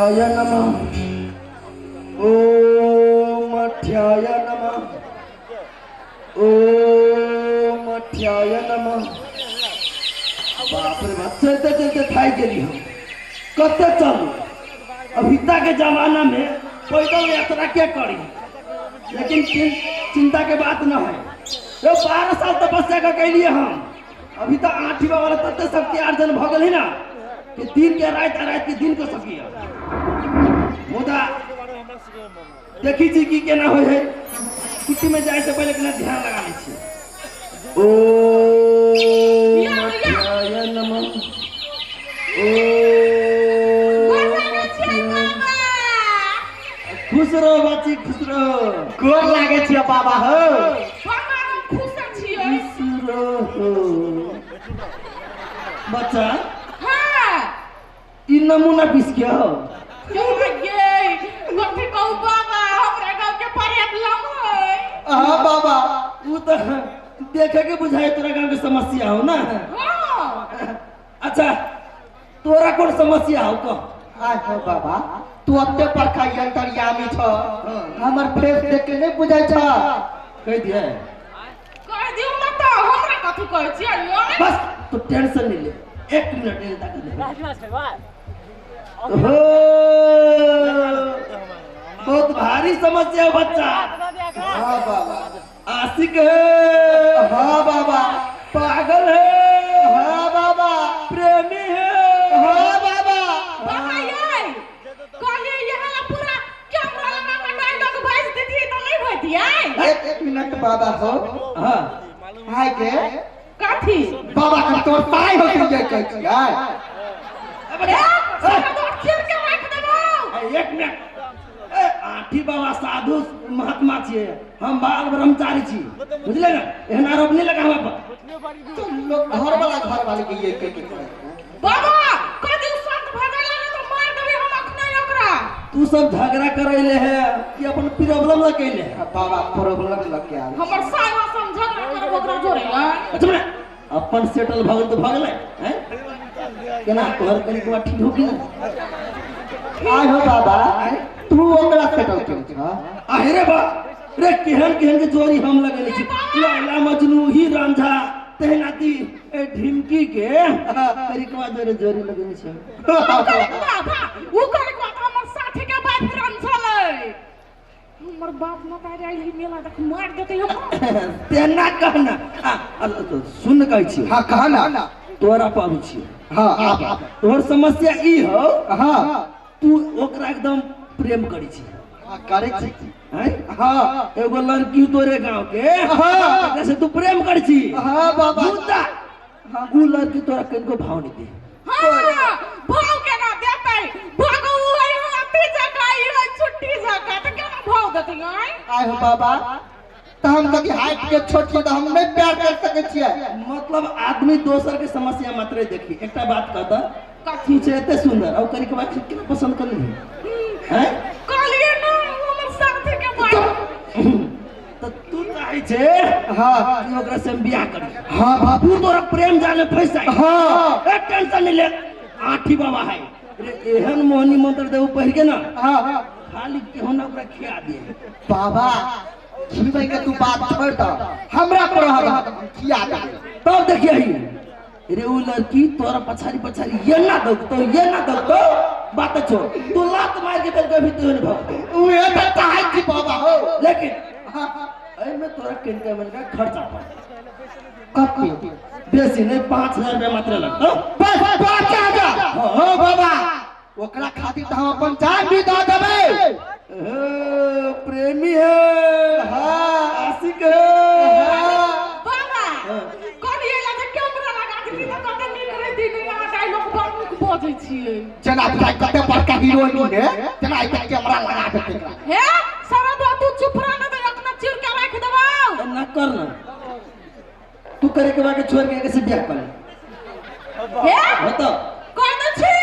अठ्याय नमः। ओम अठ्याय नमः। ओम अठ्याय नमः। बाप रे बाप, चलते चलते थाक गेली हम। कते चलू, अभिता के जमाना में पैदल यात्रा क्या करी, लेकिन चिंता के बात न है। यो 12 साल तपस्या का कैलिए हम। अभी तो आठी बाबा तते शक्ति अर्जन भ गेल ना कि दिन के रात आ रात के दिन को सकिया। मुदा देखी छी की केना होय है। कुटी में जाए से पहले केना ध्यान लगा लै छी। ओम अठ्याय नमः। ओम खुश रहो बच्ची, खुश रहो। गोर लागे छियै बाबा हो। बाबा हम खुश छियै। खुश रहो बच्चा। हाँ ई नमूना पीस के हो। क्यों गे कथी कहू बाबा, हमरा गांव के प्रॉब्लम है। हां बाबा, उ तो देखे के बुझाए तोरा गांव के समस्या हो ना। हां अच्छा, तोरा कौन समस्या हो कह। आय हो बाबा, तू अते बड़का अंतर्यामी छ, हमर फेस देख के नहीं बुझाय छ। कह दिए, कह दियो मत, हमरा कथी कहै छियै। बस तू टेंशन नहीं ले, 1 मिनट नहीं ताकि ले। हो बहुत भारी समस्या हो बच्चा। हां बाबा, आशिक है। हां बाबा, पागल है। हां बाबा, प्रेमी है। हां बाबा। बाबा ये कहलिए यहाँ पूरा कैमरा लगा के डायलॉग भेज देतिए त नहीं होतिए। एक मिनट बाबा हो। हां हाय के कथी बाबा के तोर पाई हो के कहै छियै। अबे तो चीर के राख देबो। 1 मिनट, ए आठी बाबा साधु महात्मा छियै, हम बाल ब्रह्मचारी छी, बुझले ना। एहन आरोप नहीं लगा हमरा पर। तुम लोग घर वाला घर वाले के ये कह के बाबा कदी संत भजला ने तो मार देबे हम अखने ओकरा। तू सब झगड़ा करैले है कि अपन प्रॉब्लम ल कैले है? बाबा प्रॉब्लम ल के आ हमर सारा सम झगड़ा करब ओकरा जोरे ला। अच्छा ना, अपन सेटल भ गेल तो भ गेलै हैं। केना तोहर कनिकवा ठीक हो कि ना? आय हो बाबा, तू ओकरा सेटल केने छ। आहे रे बा रे, केहन केहन के जोरी हम लगेले छी। लैला मजनू ही रांझा तेहनाती ए ढिमकी के करिकवा जोरे जोरी लगेले छी। बाबा उ करिकवा त हमर साथी के बाप रांझा लै। हमर बाप मतारी आइल है मेला देख मार देतै हमरा। तेना कहना सुन कहै छी। हां कह ना, तोरा पाबू छी। हां आप तोहर समस्या ई हो। हां तू ओकरा एकदम प्रेम करै छी। हां करै छी। हैं? हां एगो लड़की तोरे गांव के, हां ओकरा से तू प्रेम करै छी। हां बाबा, मुदा उ लड़की तोरा कनको भाव नहीं दे। हां भाव केना देतै? भागो उ है हाथी जका, ई है छुट्टी जका, त केना भाव देतै? आय आय हो बाबा, त हम कभी हाइट के छोट छी त हम नहीं प्यार कर सकै छियै। मतलब आदमी दोसर के समस्या मात्रे देखी। एकटा बात कहता, कथी छै एते सुंदर और करी के बात केना पसंद करली हैं? कहलिए ना हमर साथी के बात। त तू चाहै छे हां कि ओकरा से हम बियाह करी। हां बाबू, तू तोरा प्रेम जाल में फंस जाय। हां ए टेंशन नहीं ले, आठी बाबा है रे, एहन मोहनी मंत्र देऊ पहिर के ना। हां हां खाली केहन ओकरा खिया दे। बाबा खिबै के तू बात छोड़ द, हमरा पर रह हम खिया दे। तब देखिए रे उ लड़की तोरा पछाड़ी पछाड़ी ये ना दौगतो, ये ना दौगतो, बात छोड़, तू लात मार के बेल कभी तू नहीं भगतो। उहे त चाहै छी बाबा हो। लेकिन एहि में तोरा किनका मनका खर्चा पड़ कते बेसी नहीं, 5000 रुपया मात्र लगतो। बस 5000। हो बाबा, ओकरा खातिर त हम अपन जान भी the देबै। प्रेमी है। हां आशिक है। बाबा कहलिए ला जे कैमरा लगा देती त कते नीक रहती। नहीं अहाँ डायलॉग बड़ नीक बजै छियै। जेना बुझाइ कते बड़का हीरोइन है, तेना एकटा कैमरा लगा देतै एकरा। हे सरद तू चुप रह ना त अखना चीर के राख देबौ। ना कर ना, तू करे के बाके छोड़ के कैसे बियाह कर ले। हे बताओ कह दै छी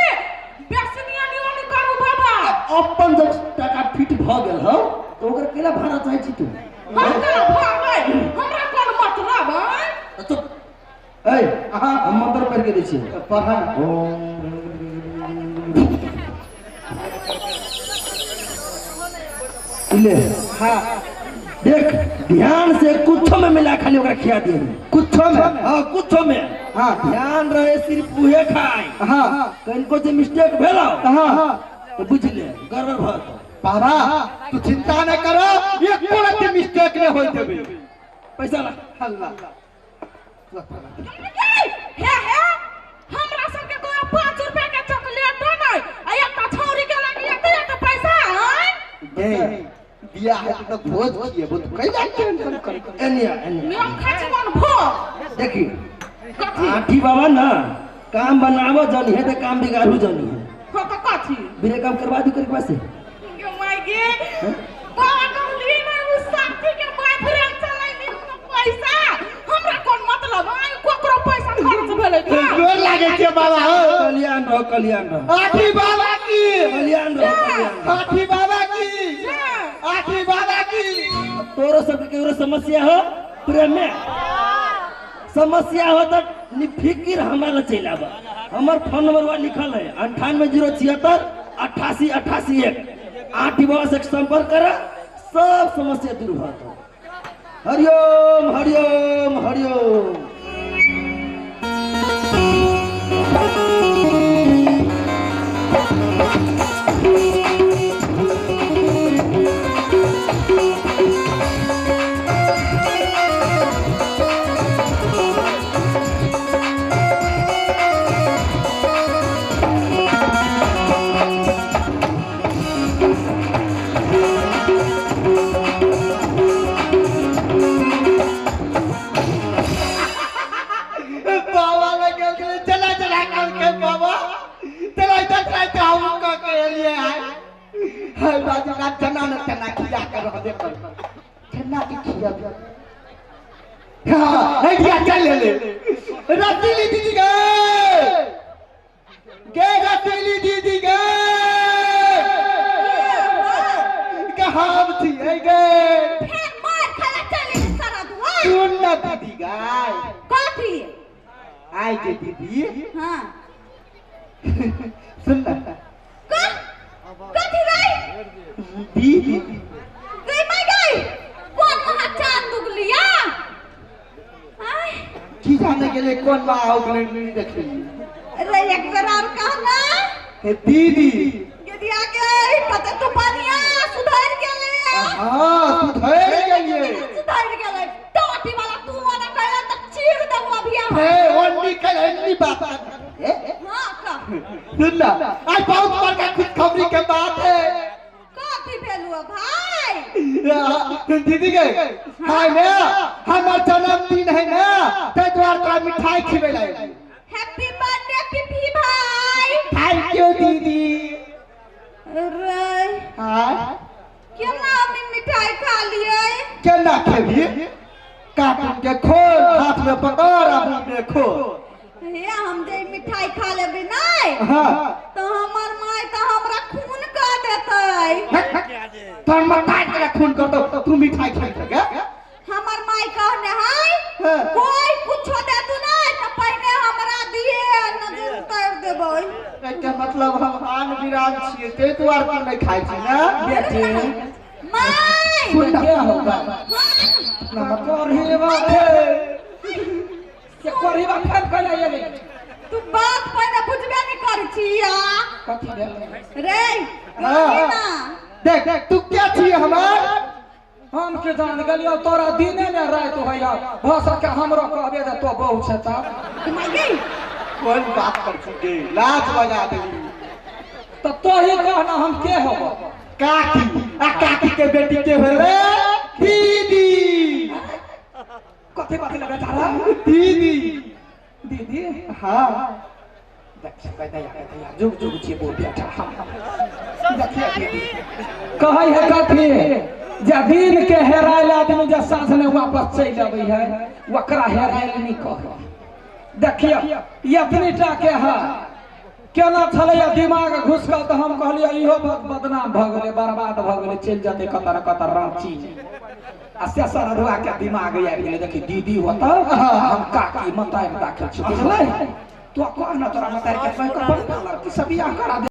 बेसनिया नियोनी करू बाबा। अपन जब टाका फिट भ गेल हो तो ओकर केला भाड़ा चाहै छी तू? हम केला भाड़ा हमरा कोन मतलब है? तो ए हम मंत्र पढ़ के दै छियै। पढ़। ओम ले हां देख ध्यान से कुछो में मिला खाली ओकरा खिया दिए कुछो में हां कुछो में हां ध्यान रहे सिर्फ उहे खाए हां कनको जे मिस्टेक भेलो हां तो बुझ ले गड़बड़ भ बाबा तू चिंता न करो एको रत्ती मिस्टेक न होई देबे पैसा ला अल्लाह हे हे हमरा सब के कोई 5 रुपया के चॉकलेट नै आ एकटा छौरी के लागी एते पैसा है दे बियाह है तो भोज किए वो तो कैला टेंशन कर एनिया एनिया हम खाइ छी कोन भोज देखी कथी आठी बाबा ना काम बनावो जानी है तो काम बिगाड़ू जानी है हो तो कथी बिना काम करवा दू करके पासे गे my गे बाबा कहली ना उ साथी के बॉयफ्रेंड चलैली हम पैसा हमरा कोन मतलब आई कोकरो पैसा खर्च भेलै जोर लागे छै बाबा हो कल्याण रहो कल्याण रहो आठी बाबा की कल्याण रहो कल्याण रहो आठी बाबा की आठी बाबा की तोरो सब के केकरो समस्या हो प्रेम में समस्या हो तो निफिकिर हमारा चल आवा हमार फोन नंबर वा लिखल है 98 076 88 88 1 आठ बाबा से संपर्क कर सब समस्या दूर हो हरिओम हरिओम हरिओम बाबा लगे गेल चला चला कर के बाबा चला चला के हम का के लिए आए हाय बाजू का चना न चना खिया कर रह दे पर चना की खिया हां नहीं दिया चल ले ले रसीली दीदी गए गे रसीली दीदी गए कहां थी गए फेर मार खाला चली सारा दुआ सुन ना दीदी गाय कथी आय के दीदी हां सुन ना का कथी रे दीदी गई my गई कोन महा चांद दुगलिया आय की जाने के लिए कौन माँ आओ गले नहीं देख रे एक बेर और कहना हे दीदी यदि आगे पता तो पानिया सुधर गेले हां सुधर गेलिए सुधर गेले टोटी वाला तू वाला कहला त चीर देबो अभी हम हे ओन्नी कल अन्नी बात ए हां का सुन ना आज बहुत बड़का खुशखबरी के बात है कथी भेलु भाई दीदी गए हाय ना हमार जन्मदिन है ना ते द्वार तोरा मिठाई खिबे लाई हैप्पी बर्थडे पिपी भाई thank you दीदी रे हां केना हम मिठाई खा लिए केना खेबी कार्टून के खोल हाथ में पकड़ आ मुंह में खोल हे हम जे मिठाई खा लेबे नै हां तो हमर माय तो हमरा खून कर देतै तोर मताई के खून कर दो तू मिठाई खाई के हमर माय कहने है हाँ। कोई कुछो दे तू नै तो पहिने हमरा दिए नजर उतार देबै एके मतलब हम आन विराम छियै ते द्वार पर नहीं खाई छी ना बेटी माय सुन ना क्या होगा हाँ, कोरहीवा से कोरहीवा फेर कैला एलै तू बात पहिने बुझबे नहीं करै छिया कथी भेलै रे हाँ। कही ना देख तू क्या छियै हमार हम के जान गेलियो तोरा दिने ने रात होइया भ सके हमरो कहबे जे तो बहु छै तब माय गई कोन बात कर छी गे लाज बजा देली त तोही कहना हम के होबो काकी आ काकी के बेटी के भेलै दीदी कथी बात लगे तारा दीदी दीदी हाँ देख दया जुग जुग जीवो बेटा हम देखिए दीदी कहै है कथी जे दिन के हेरायल आदमी जे साँझ ने वापस चलि अबै है ओकरा हेरायल नहीं कहै देखिए एतनी टा के है केना छलैया दिमाग घुसकल तऽ हम कहलियै इहो बदनाम भऽ गेलै बर्बाद भऽ गेलै चलि जेतै कतऽ न कतऽ राँची आ से सरधुआ के दिमाग आबि गेलै देखी दीदी होतौ हम काकी मताइ राखै छी बुझलै तो कह न तोरा मताइ के कहि कऽ बढ़िआँ लड़की से बियाह करा दे।